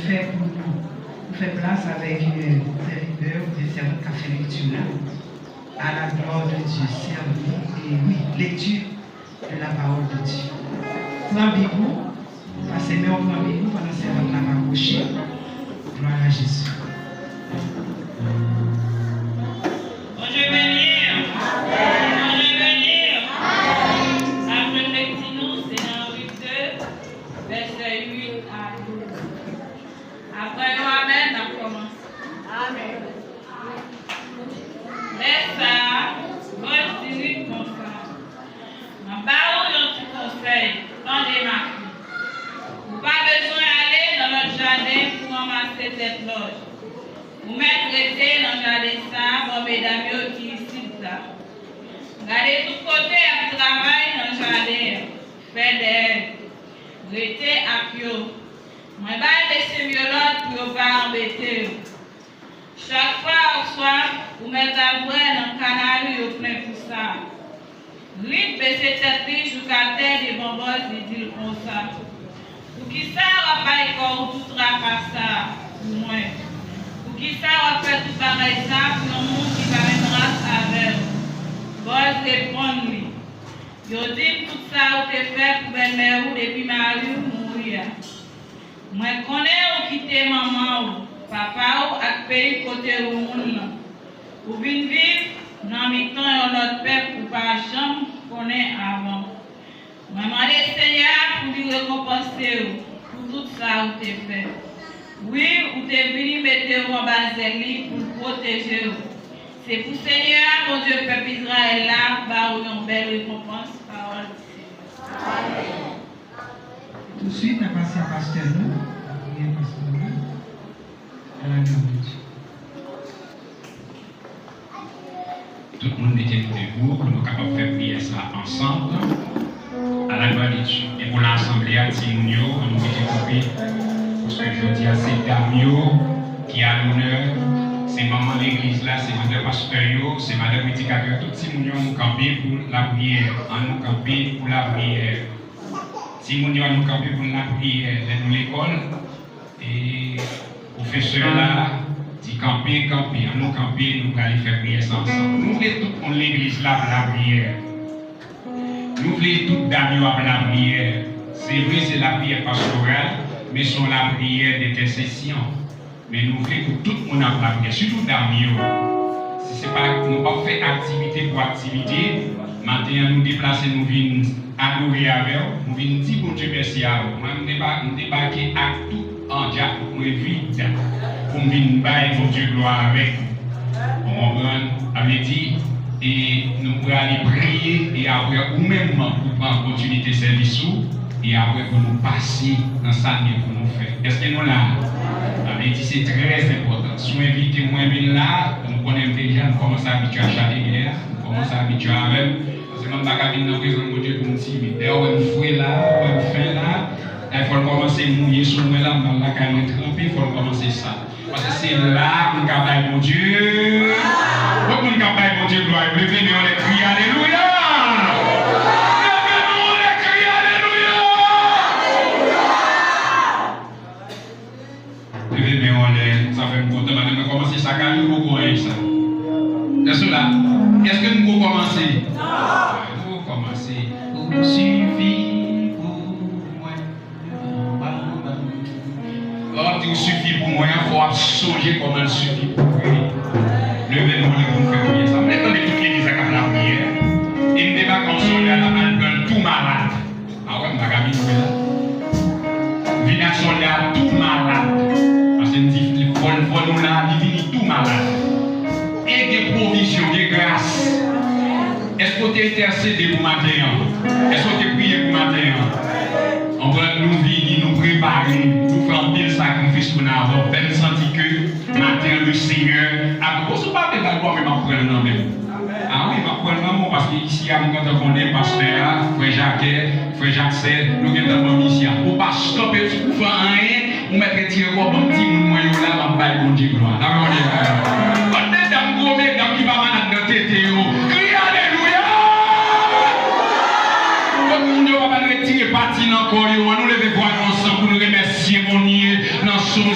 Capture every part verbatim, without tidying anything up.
Fè pou nou, pou fè plas avèk, euh, sèvitè oubyen sèvant k ap fè lekti la. À la gloire de Dieu, servi, e wi, lekti de la parole de Dieu. Pran Bib ou, pase men w pran Bib ou pandan sèvant la ap apwoche. Gloire à Jésus. Bondye beni w. Bondye beni w. Apre lekti nou, se nan Rit de, vèsè uit a douz. Apre yon amèn, n ap kòmanse. Amèn. Lè sa a, Bòz di Rit konsa, "M ap ba ou yon ti konsèy, tande, ma fi. Ou pa bezwen ale nan lòt jaden pou ranmase tèt lòj. Ou mèt rete nan jaden sa a bò medam yo ki isit la. Gade tout kote y ap travay nan jaden an, fè dèyè yo. Rete ak yo. Mwen bay mesye m yo lòd pou yo pa anbete yo. Chak fwa oswa ou mèt al bwè nan kanari yo plen pou sa." Rit bese tèt li jouk atè devan Bòz, li di l konsa, "Poukisa w ap bay kò w tout traka sa a pou mwen? Poukisa w ap fè tout bagay sa a pou yon moun ki pa menm ras avè w?" Bòz reponn li, "Yo di m tout sa ou te fè pou bèlmè ou depi mari w mouri a. Mwen konnen ou kite manman w, papa w ak peyi kote ou moun lan. Ou vin viv nan mitan yon lòt pèp ou pa janm konnen avan. Mwen mande Senyè a pou li rekonpanse w pou tout sa ou te fè. Wi, ou te vini mete w anba zèl li pou l pwoteje w. Se pou Senyè a, Bondye pèp Izrayèl la, ba w yon bèl rekonpans." Pawòl di Senyè. Amèn. Touswit, n a pase a pastè nou. N a priye pastè nou. A la glwa de Dye. Tout moun mete nou debou pou nou kapab fè priyè sa ansanm. A la glwa de Dye. E pou lasanble a, timoun yo, ann nou mete kanpe. Paske jodi a, se dam yo ki a lonè. Se manman legliz la, se manman pastè yo, se madanm predikatè yo. Tout timoun yo, ann nou kanpe pou lapriyè. Ann nou kanpe pou lapriyè. Timoun yo, ann nou kanpe pou n lapriyè lè nou lekòl. E pwofesè la di, "Kanpe, kanpe, ann nou kanpe, nou prale fè priyè sa ansanm." Nou vle tout moun legliz la pou lapriyè. Nou vle tout dam yo ap lapriyè. Se vre, se lapriyè pastoral, men se yon lapriyè dentèsesyon. Men nou vle pou tout moun ap lapriyè, sitou dam yo. Si se pa, nou p ap fè aktivite pou aktivite, maten an nou deplase, nou vin adore avè w, nou vin di Bondye mèsi avè w. Mwen, m deba-, m debake ak tout andjak mwen vid pou m vin bay Bondye glwa avèk ou. Ou konprann? Sa vle di, e nou prale priye, e apre ou menm ou pran kontinite sèvis ou, e apre pou nou pase nan sa n gen pou nou fè. Èske nou la? Sa vle di se trè enpòtan. Si w envite mwen vin la, nou konnen m deja, m kòmanse abitye a chante gen la, m kòmanse abitye avè l. Paske mwen m pa ka vin nan prezans Bondye pou m timid. Dayè, ou wè m fre la, ou wè m fen la, dayè fò l kòmanse mouye sou mwen la, m al lakay mwen tranpe, fò l kòmanse sa. Paske se la pou n ka bay Bondye. Kot moun k ap bay Bondye glwa yo? Leve men w anlè, kriye alelouya! Leve men w anlè, kriye alelouya! Leve men w anlè, sa fè m kontan. Madanm mwen kòmanse sa, kay ou poko anyen sa. Èske w la? Èske nou poko kòmanse? Non. Nou poko kòmanse. Ou sifi pou mwen. Lè w di ou sifi pou mwen an, fò w ap sonje kòman l sifi pou ou. Leve men w anlè pou n fè priyè sa. M vle tande tout legliz la k ap lapriyè. E m debake yon sòlda la, m al pran l tou malad. A wè, m pa ka vin jwe la. M vin ak sòlda a tou malad. Paske m di, fò, fò nou la, li vini tou malad. E gen pwovizyon, gen gras. Èske w te entèsede pou maten an? Èske w te priye pou maten an? Konprann, nou vini, nou prepare, nou fè anpil sakrifis pou n avè w. Fè n santi ke maten an, Lesenyè ap, bon, si w pa vle bay glwa, men m ap pran l nan men w. A wi, m ap pran l nan men w, paske isi a, m gentan konnen pastè a, frè Jakè, frè Jaksè, nou gentan pran misyon. Ou pa kanpe sou kouvan anyen, ou mèt retire kò, ban m timoun mwen yo la, m ap bay Bondye glwa. N ap Bondye glwa. Kot medam, gwo medam ki pa malad nan tete yo? Kriye alelouya! Kot moun yo pa pral retire pati nan kò yo, an nou leve vwa nou ansanm pou nou remèsye Bondye nan son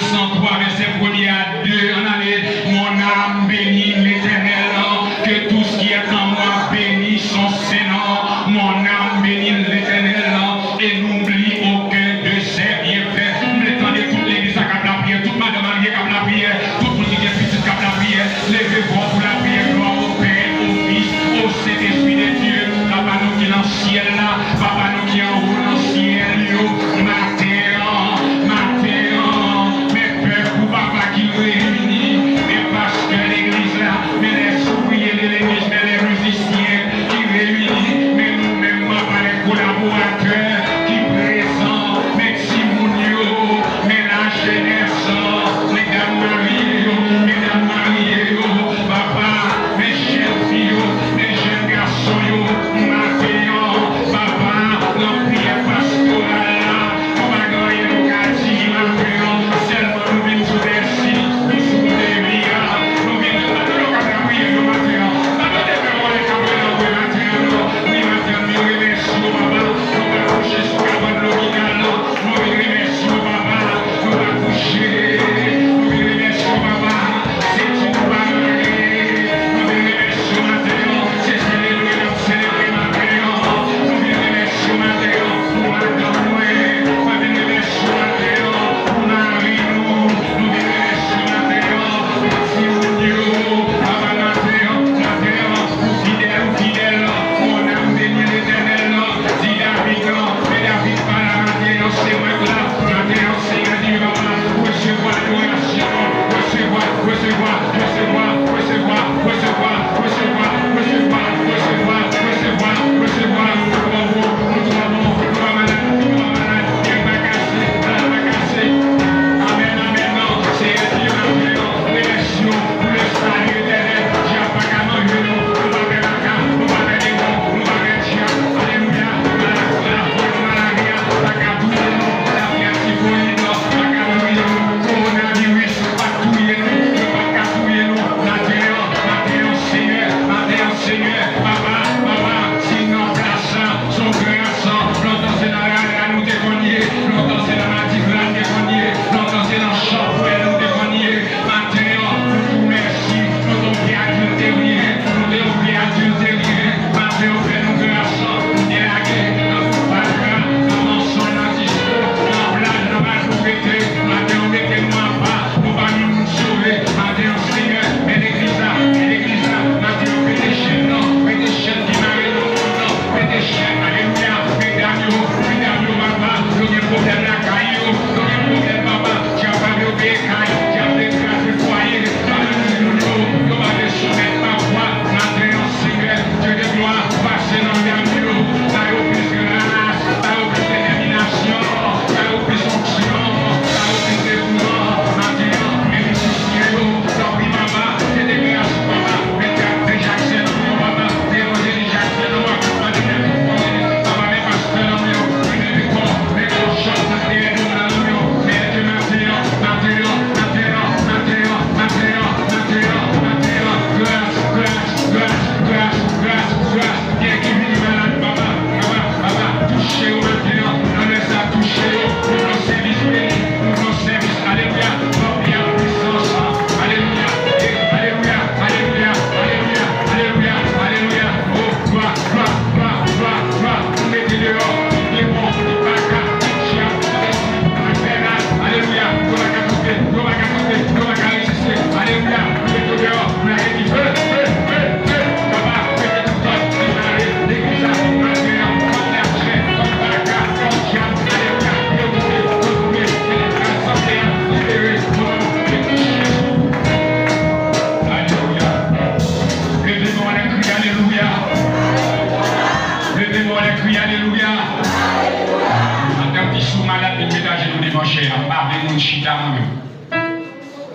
chita mwen menm.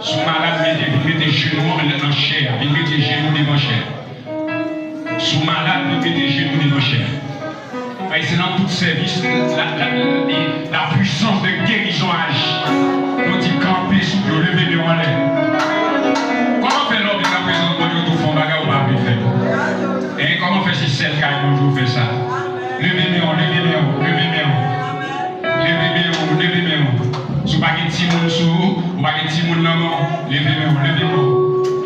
Si w malad, mete, vin mete jenou w nan chè a. Vin mete jenou w devan chè a. Si w malad, vin mete jenou w devan chè a. Paske se nan tout sèvis, la, la, la, la puissance de guérison aji. Yo di kanpe sou pye w, leve men w anlè. Kòman fè lè w vin nan prezans Bondye, w tou fè yon bagay ou pa vle fè? Hein, kòman fè se sèl kay Bondye w fè sa? Leve men w, leve men w, leve men w. Leve men w, leve men w. Si w pa gen timoun sou ou, ou pa gen timoun nan men w, leve men w, leve men w.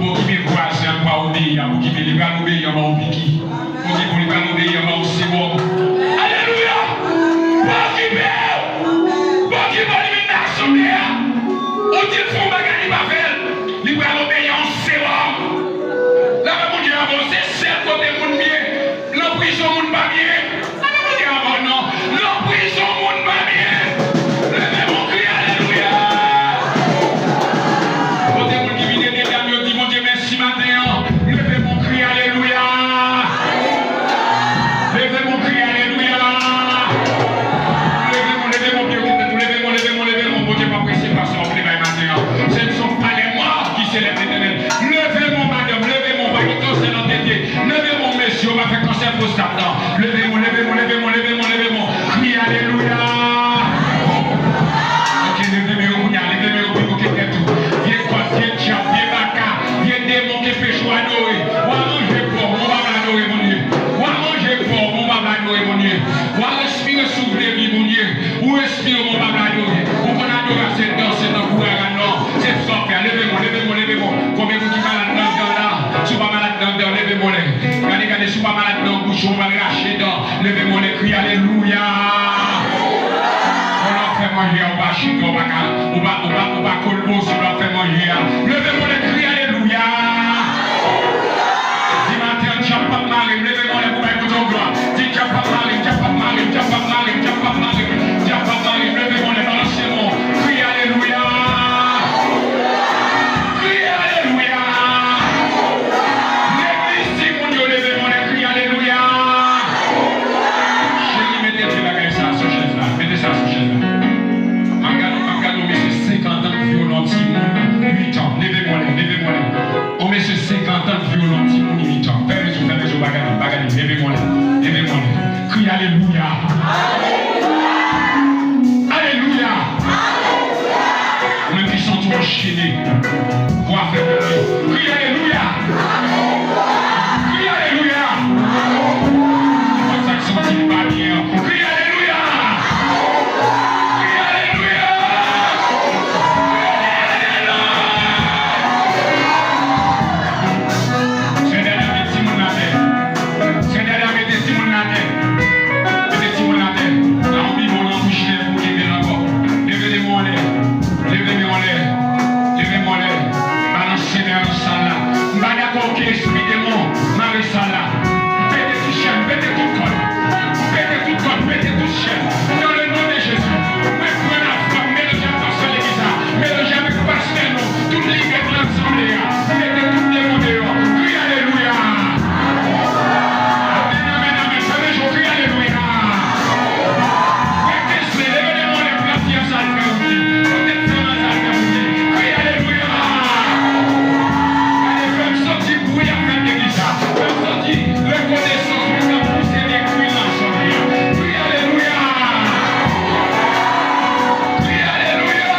Pa okipe vwazen an, pa obeyi a, okipe li pral obeyi anba w piki. Okipe li pral obeyi anba w sewòm. Alelouya! Pa okipe w! Pa okipe w, li vin nan asanble a. Ou di l fè yon bagay, li pa fè l. Li pral obeyi a yon sewòm. Lapè Bondye avè w, se sèl kote moun byen. Nan prizon, moun pa byen. Lapè Bondye avè w non. Nan prizon, moun pa byen. Leve men w, kriye alelouya. Kote moun ki vin ede dam yo, di Bondye mèsi maten an. Leve men w, kriye alelouya. Leve men w, kriye alelouya. Leve men w, leve men w, pye w ki tèt ou. Leve men w, leve men w, leve men w. Bondye pa prese pase w ap leve maten an. Ce ne sont pas les morts qui célèbrent l'Éternel. Leve men w, madanm, leve men w, pa gen kansè nan tete. Leve men w, mesye, w pa fè kansè pwostat lan. Leve men w, leve men w, leve men w, leve men w, leve men w. Kriye alelouya. Ok, leve men w kounye a, leve men w pi wo ke tèt ou. Vye kòd, vye dyab, vye baka, vye demon ke peche w adore. W a manje pòv, ou pa vle adore Bondye. W a manje pòv, ou pa vle adore Bondye. W a respire souf de vi Bondye. Ou respire, ou pa vle adore. Ou konn adore a se danse tankou rara non. Se sa w fè. Leve men w, leve men w, leve men w. Konbyen moun ki malad nan dan la? Si w pa malad nan dan, leve men w anlè. Gade, gade, si w pa malad nan bouch ou, w pral rache dan. Leve men w anlè, kriye alelouya. Bon, lè w ap fè manje a, ou pa chita, ou pa ka, ou pa, ou pa, ou pa kolboze lè w ap fè manje a. Leve men w anlè, kriye alelouya. Di maten an, dyab p ap mare m, leve men w anlè pou bay Bondye yon glwa. Di dyab p ap mare m, dyab p ap mare m, dyab p ap mare m, dyab p ap mare m, dyab p ap mare m, leve men w anlè, balanse men w, kriye alelouya. Kriye alelouya. Legliz, timoun yo, leve men w anlè, kriye alelouya. Cheri, mete vye bagay sa a sou chèz la. Mete sa sou chèz la. M ap gade, m ap gade yon mesye senkant an k vyole yon timoun uit an. Leve men w anlè, leve men w anlè. Yon mesye senkant an k vyole yon timoun uit an. Fèmen je w, fèmen je w, pa gade, pa gade. Leve men w anlè, leve men w anlè. Kriye alelouya. Alelouya. Ou menm ki santi w anchene pou afè Bondye, kriye alelouya. Kriye alelouya. Konn sa k santi l pa byen an, kriye alelouya. Kriye alelouya. Kriye alelouya. Seyè a mete timoun atè. Seyè a mete timoun atè. Mete timoun atè. Nan yon bidon nan bouch nèf pou leve l ankò. Leve men w anlè. Leve men w anlè. Leve men w anlè. Balanse men w nan sal la. M pa dakò ke espri demon mare sal la. Pete tout chèn, pete tout kòd. Pete tout kòd, pete tout chèn. Dans le nom de Jésus. Mwen pran lafwa, m melanje ak kansè legliz la. Melanje avèk pastè nou. Tout lidè nan asanble a. Mete tout demon deyò. Kriye alelouya. Amèn, amèn, amèn. Fèmen je w, kriye alelouya. Frè Kesley, leve men w anlè pou lafyèv sa l fè ou di. Poutèt fè mal sa l fè ou di. Kriye alelouya. Gade, fè m santi bri y ap fè nan legliz la. Fè m santi rekonesans mwen k ap pouse nan legliz la jodi a. Kriye alelouya. Kriye alelouya.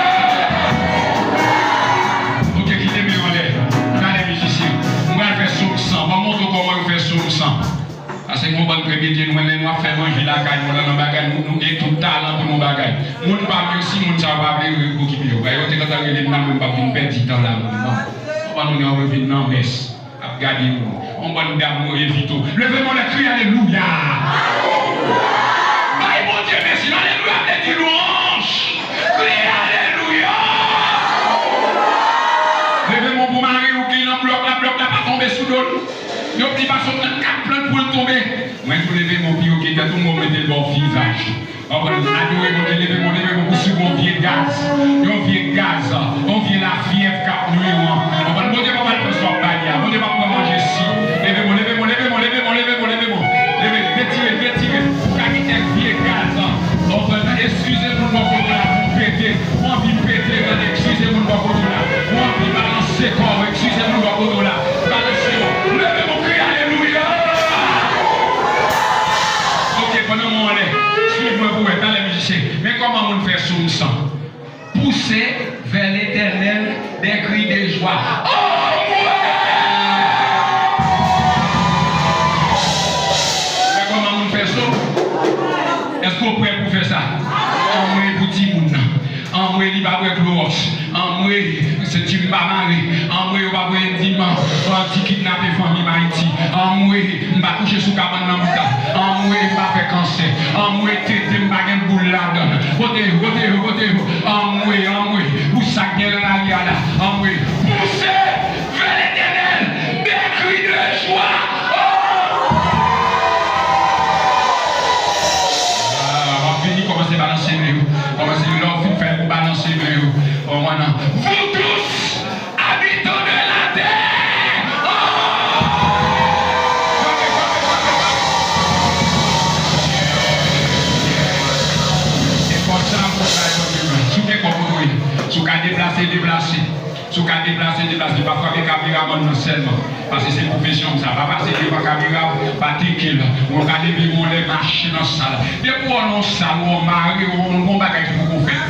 Ok, kite men w anlè. Talè mizisyen. M pral fè sòm san. Ban m montre w kòman yo fè sòm san. Paske gon bann kretyen nou, lè nou ap fè manje lakay nou, nan, nan bagay, nou, nou gen tout talan pou nou bagay. Moun pa m yo, si moun sa yo pa vle okipe yo. Yo te gentan rele m la, mwen m p ap vin pèdi tan la, non. Konprann, nou nan revin nan mès. Ap gade nou. Yon bann dam nou evite w. Leve men w anlè, kriye alelouya. Bay Bondye mèsi. Alelouya vle di lwanj. Kriye alelouya. Leve men w pou mari w ki nan blòk la, blòk la pa tonbe sou do l. Yo pli pase w trannkat plant pou l tonbe. Mwen tou leve men w pi wo ke tèt ou, mwen mete l bò w vizaj. Konprann? Adore Bondye, leve men w, leve men w pou sou yon vye gaz. Yon vye gaz, yon vye lafyèv k ap nwi w an. Konprann? Bondye pa pral pran sa w ap ba li a. Bondye p ap pran manje si. Leve men w, leve men w, leve men w, leve men w, leve men w, leve men w. Leve, retire, retire. Ou ka gen kèk vye gaz. Konprann? Eskize moun bò kote w la pou pete. Ou anvi pete, Men kòman moun fè soum san. Pousser vers l'Éternel des cris de joie. Anmwe! Men kòman moun fè soum? Èske w prè pou fè sa? Anmwe pou timoun nan. Anmwe li pa bwè klowòks. Anmwe, senti m pa mare. Anmwe, yo pa voye m diman. Bandi kidnape fanmi m Ayiti. Anmwe, m pa kouche sou kabann nan mouda. Anmwe, m pa fè kansè. Anmwe, tete m pa gen boul ladan l. Kote yo, kote yo, kote yo? Anmwe, anmwe, pou sa k gen nan lari a la. Anmwe, pousser vers l'Éternel des cris de joie. Oh! Ah, w ap vini, kòmanse balanse men yo. Kòmanse, lè w fin fè l, ou balanse men yo. Ou konprann? Vous tous, habitants de la terre. Oh! Frape, frape, frape, frape. Se fòs sa pou bay Bondye glwa. Si w gen kòb ou dwe, si w ka deplase, deplase. Si w ka deplase, deplase. Pa frape kameramann nan sèlman. Paske se pwofesyon m sa. Pa pase devan kamera, pa teke l. Ou ka leve yon lè mache nan sal. Depi w nan sal, ou mare, ou gon bagay ki poko fèt.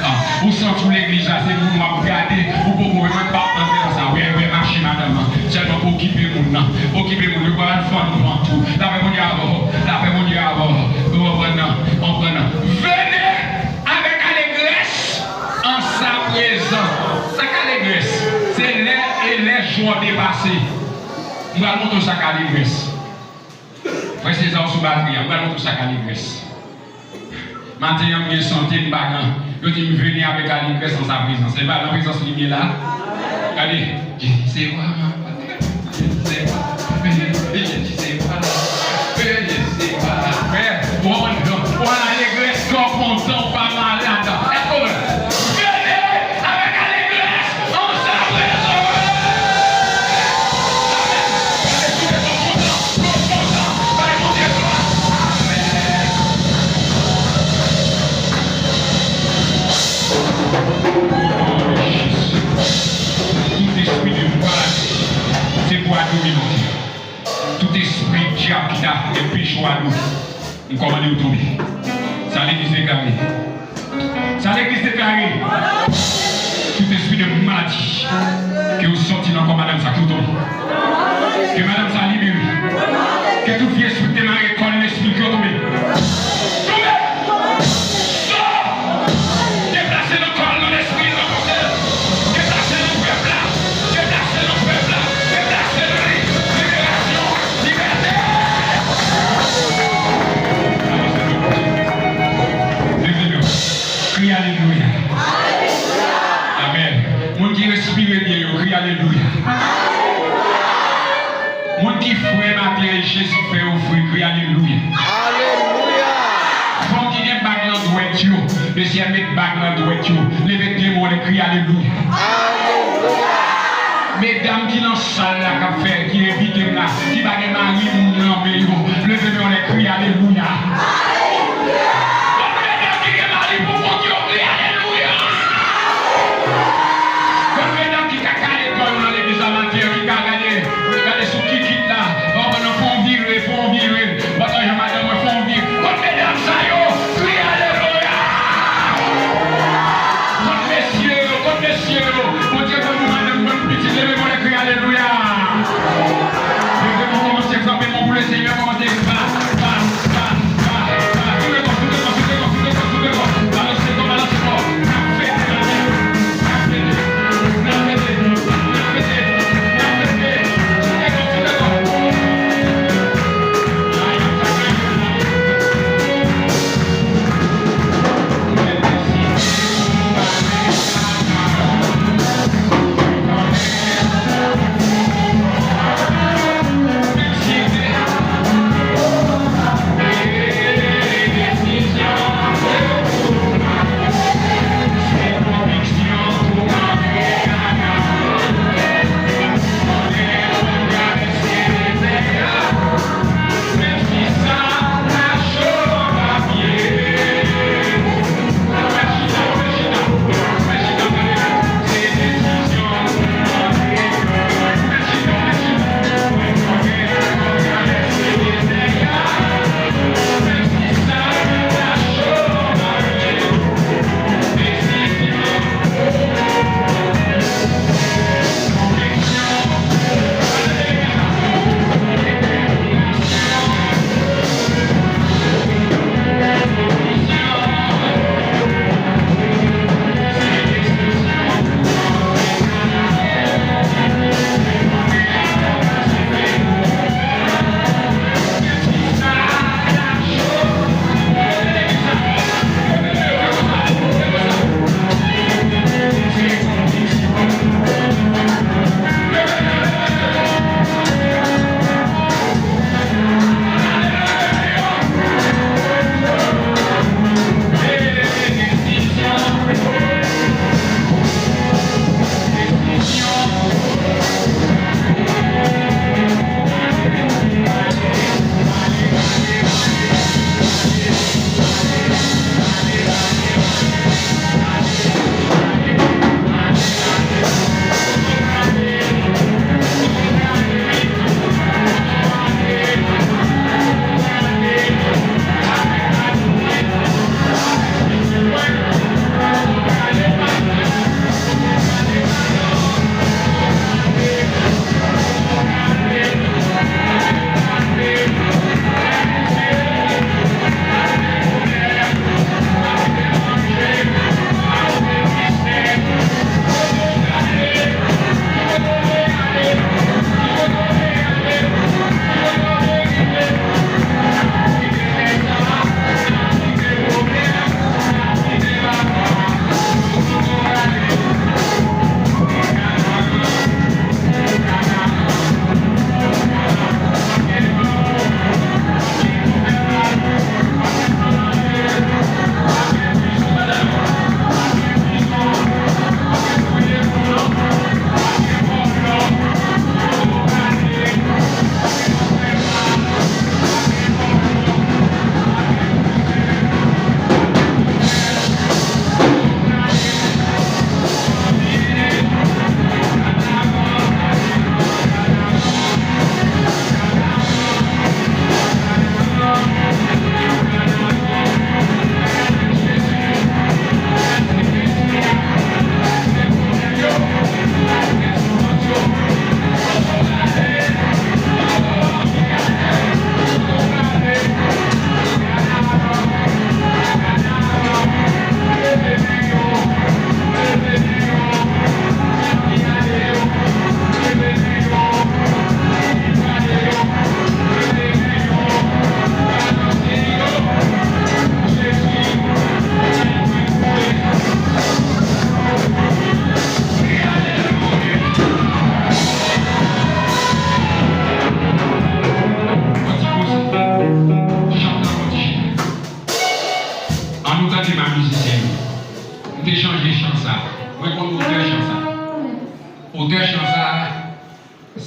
Ou santi w legliz la, se moun w ap gade, ou poko wè, mwen pa antre nan sa. Wè, wè, mache madanm nan. Sèlman okipe moun nan. Okipe moun, yo pa al fann vant ou. Lapè Bondye avè w. Lapè Bondye avè w. Ou konprann nan? Konprann nan? Venez avec allégresse en sa présence. Sa k alegrès? Se lè e lè jwa w depase. M pral montre w sa k alegrès. Frè César ou sou batri a, m pral montre w sa k alegrès. Maten an, m gen sante, m pa gen. Yo di m, veni avèk alegrès an sa prezans. Se pa nan prezans li m ye la? Gade, se vwa. Frè, ou konn, ou konn alegrès, kè w kontan, ou pa malad. Èske w vle? Vini avèk alegrès an sa prezans. Amèn. Gade, si w kontan, si w kontan, bay Bondye glwa. Amèn. Tout espri de maladi, se pou adomi Bondye. Tout espri dyab ki ta fè peche w adomi, m kòmande w tonbe. Sa legliz deklare. Sa legliz deklare. Tout espri de maladi, ke w sòti nan kò madanm sa, ke w tonbe. Ke madanm sa libere. Ke tout vye espri ki te mare kò l, lespri, ke w tonbe. Tonbe! Sò! Deplase nan kò l, nan lespri l, nan panse l. Deplase nan pèp la. Deplase nan pèp la. Deplase nan li. Liberasyon. Libète. Leve nou. Kriye alelouya. Amèn. Moun ki respire byen yo, kriye alelouya. Moun ki fre maten an, e Jezi fè yo fre, kriye alelouya. Alelouya. Fanm ki gen bag nan dwèt yo, mesye met bag nan dwèt yo, leve de men w anlè, kriye alelouya. Alelouya. Medam ki nan sal la k ap fè, ki envite m la, ki pa gen mari moun nan men yo, leve men w anlè, kriye alelouya. Alelouya. Tout medam ki gen mari pou kont yo, kriye alelouya. Tout medam ki ka kale kò yo nan legliz la maten an, ki ka gade, gade sou kikit la, ou konprann, fè yon vire, fè yon vire. Pandan jan madanm mwen fè yon vire. Kot medam sa yo? Kriye alelouya! Kot mesye yo? Kot mesye yo? Bondye ban nou madanm, ban nou pitit. Leve men w anlè, kriye alelouya! Leve men w, kòmanse frape men w pou Lesenyè, kòmanse pa, pa, pa, pa.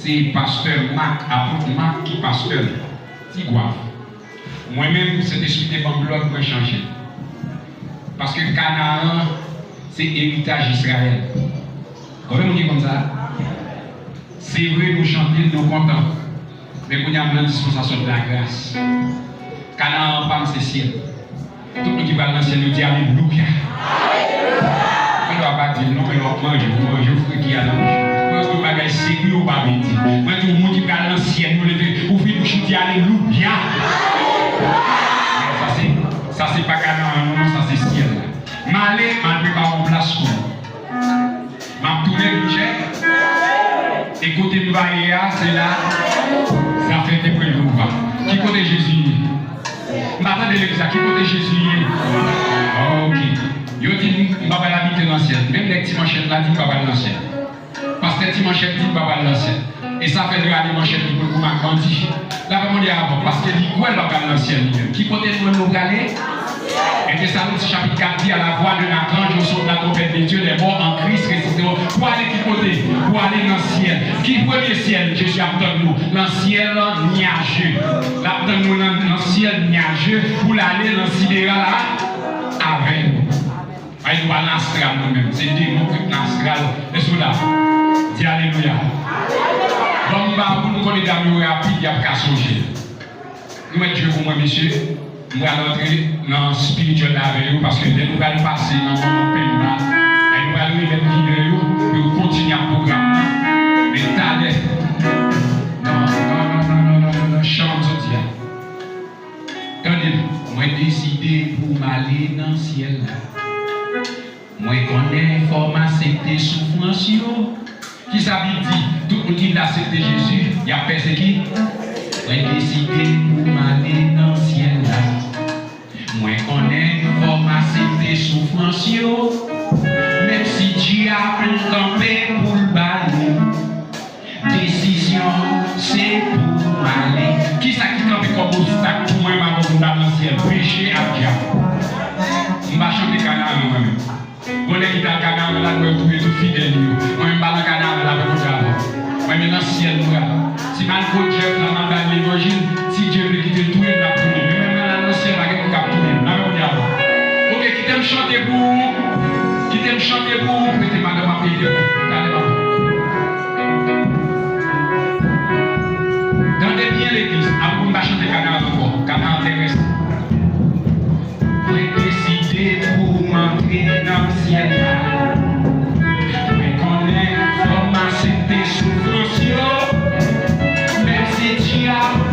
Se pastè Mak, apot Mak ki pastè m. Ti gwav. Mwen menm, Sentespri te ban m lòd, mwen chanje. Paske Kanaan, se eritaj Izrayèl. Konbyen moun ki konn sa? Se vre, nou chante l, nou kontan. Men kounye a, m nan dispensasyon de la gras. Kanaan pa m, se syèl. Tout moun ki pral nan syèl yo di alelouya. Mwen pa pa di l non, men w ap manje, ou manje, ou friki a nan bouch. Mwen tout bagay sek wi, ou pa vin di. Mwen di w moun ki pral nan syèl yo leve, ouvri bouch ou di alelouya. Sa se, sa se pa Kanaan non, sa se syèl la. M ale, m al prepare yon plas pou nou. M ap tounen vin chè. E kote m va ye a, se la zafè te prelve ou pa. Ki kote Jezi ye? M pa tande legliz la. Ki kote Jezi ye? Ok. Yo di m, m pa pral abite nan syèl. Menm nèg Ti Manchèt la di m pa pral nan syèl. Pastè Ti Manchèt di m pa pral nan syèl. E sa fè l rale manchèt li pou l goumen ak bandi. L ap mande avan, paske li kwè l pa pral nan syèl li menm. Ki kote nou menm nou prale? Entesalonisen chapit kat di, à la voix d'un archange, au son de la trompette de Dieu, les morts en Christ ressusciteront. Pou ale ki kote? Pou ale nan syèl. Ki premye syèl Jezi ap tann nou? Nan syèl nyaje. L ap tann nou nan, nan syèl nyaje pou l ale nan sideral a, avè nou. Ay, nou pa nan astral nou menm. Se demon ki nan astral. Èske w la? Di alelouya. Ban m ba pou nou konnen dam yo rapid, y ap ka sonje. Nou mèt jwe pou mwen, mesye. M pral antre nan espirityèl la avè yo, paske lè nou pral pase nan moman penba, ay, nou pral remèt lidè yo, pou yo kontinye ak pwogram nan. Men talè, nan, nan, nan, chan m soti a. Tande, mwen deside pou m ale nan syèl la. Mwen konnen fò m aksepte soufrans yo. Kisa Bib di? Tout moun ki vle aksepte Jezi, y ap pèsekite. Mwen deside pou m ale nan syèl la. Mwen konnen fò m aksepte soufrans yo. Menm si dyab kanpe pou l ba nou. Desizyon, se pou m ale. Kisa ki kanpe kòm obstak pou mwen, m ap pou m al nan syèl? Peche ak dyab. M pa chante Kanaan mwen menm. Gon nèg ki t al Kanaan la, mwen touye tout fidèl yo. Mwen menm pa nan Kanaan la, mwen konn sa. Mwen menm nan syèl mwen la. Si m al kot Jeff la, m al ba l levanjil, si Dye vle kite l touye m, l ap touye m. Men menm mwen al nan syèl, pa gen moun k ap touye m. N ap konn sa. Oke, kite m chante pou ou. Kite m chante pou ou. Mete madanm ap ede ou. Talè m ap Tande byen legliz, apre pou m pa chante Kanaan ankò, Kanaan tèrès. Mwen deside pou m antre nan syèl la. Mwen konnen fò m aksepte soufrans yo. Menm si dyab